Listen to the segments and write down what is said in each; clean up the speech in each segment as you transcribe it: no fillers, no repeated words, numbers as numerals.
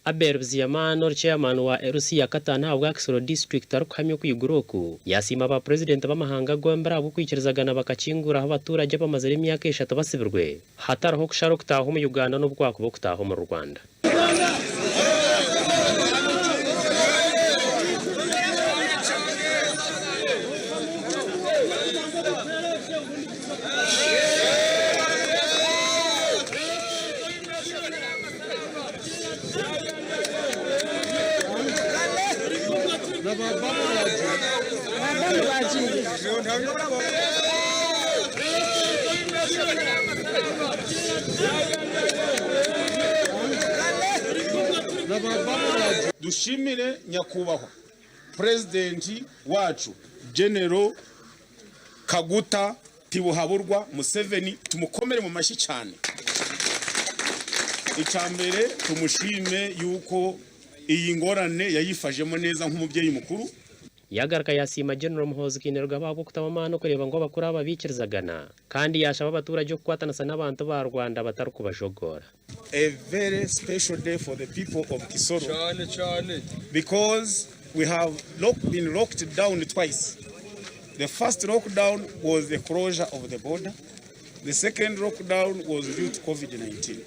Abel Buziyamani ori Chairman wa LC ya kataano ahabwa Kisoro District arikuhamya okwigura oku, yasiima ba Purezidenti b'amahanga gombi ahabw'okwikirizagana bakakinguraho abaturagye abamazire emyaka eshatu basibirwe hatariho kushara okutaaha omu Uganda n'obu kwakuba okutaaha omuri Rwanda. Dushimire Nyakubahwa Purezidenti wacu General Kaguta Tibuhaburwa Museveni tumukomere mu mashyi cyane. Icya mbere tumushime yuko iyi ngorane yayifajemo neza nk'umubyeyi mukuru. Yagaruka yasiima General Muhoozi Kainerugaba ahabw'okutamu amaani okureeba ngu abakuru aba baikirizagana kandi yashaba abaturagye okukwatanisa n'abantu ba Rwanda batarikubajogoora. A very special day for the people of Kisoro because we have been locked down twice. The first lockdown was the closure of the border. The second lockdown was due to COVID-19.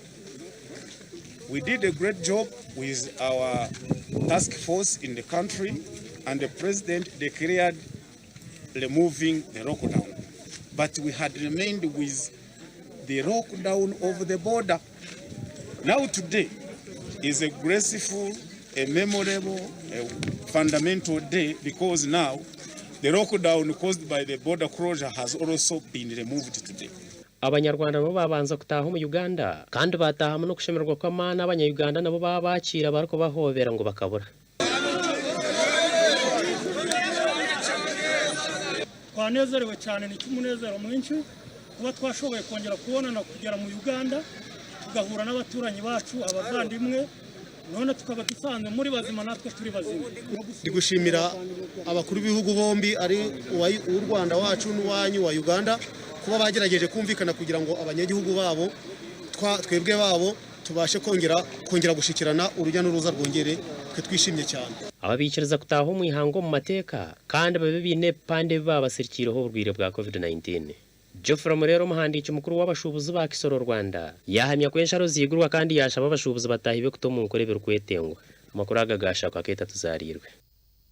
We did a great job with our task force in the country and the president declared removing the lockdown. But we had remained with the lockdown of the border. Now today is a graceful, a memorable, a fundamental day because now the lockdown caused by the border closure has also been removed today. Abanyarwanda nabo baabanza kutaaha omu Uganda kandi baataahamu n'okushemererwa kw'amaani Abanya-Uganda nabo baabakiira barikubahoobera ngu bakabura. Twanezerewe cyane ni cy'umunezero mwinshi kuba twashoboye kongera kubonana kugera mu Uganda tugahura n'abaturanyi bacu abavandimwe none tukaba dusanze muri bazima natwe turi bazima. Ndi gushimira abakuru b'ibihugu bombi ari uw'u Rwanda wacu n'uwanyu wa Uganda kuba bagerageje kumvikana kugira ngo abanyagihugu babo twebwe babo tubashe kongera kongera gushikirana urujya n'uruza rwongere twe twishimye cyane. Aba baikiriza kutaaha omu ihanga omu mateeka kandi babe baine ebipande ebi baabasirikiireho oburwaire bwa Covid-19. Geoffrey Murera omuhandiiki mukuru w'abashuubuzi ba Kisoro Rwanda yaahamya ku ensharo ziigurwa kandi yaashaba abashuubuzi bataahi be kuta omu nkora ebirikwetengwa. Amakuru aga gaashakwa Keita Tuzaariirwe.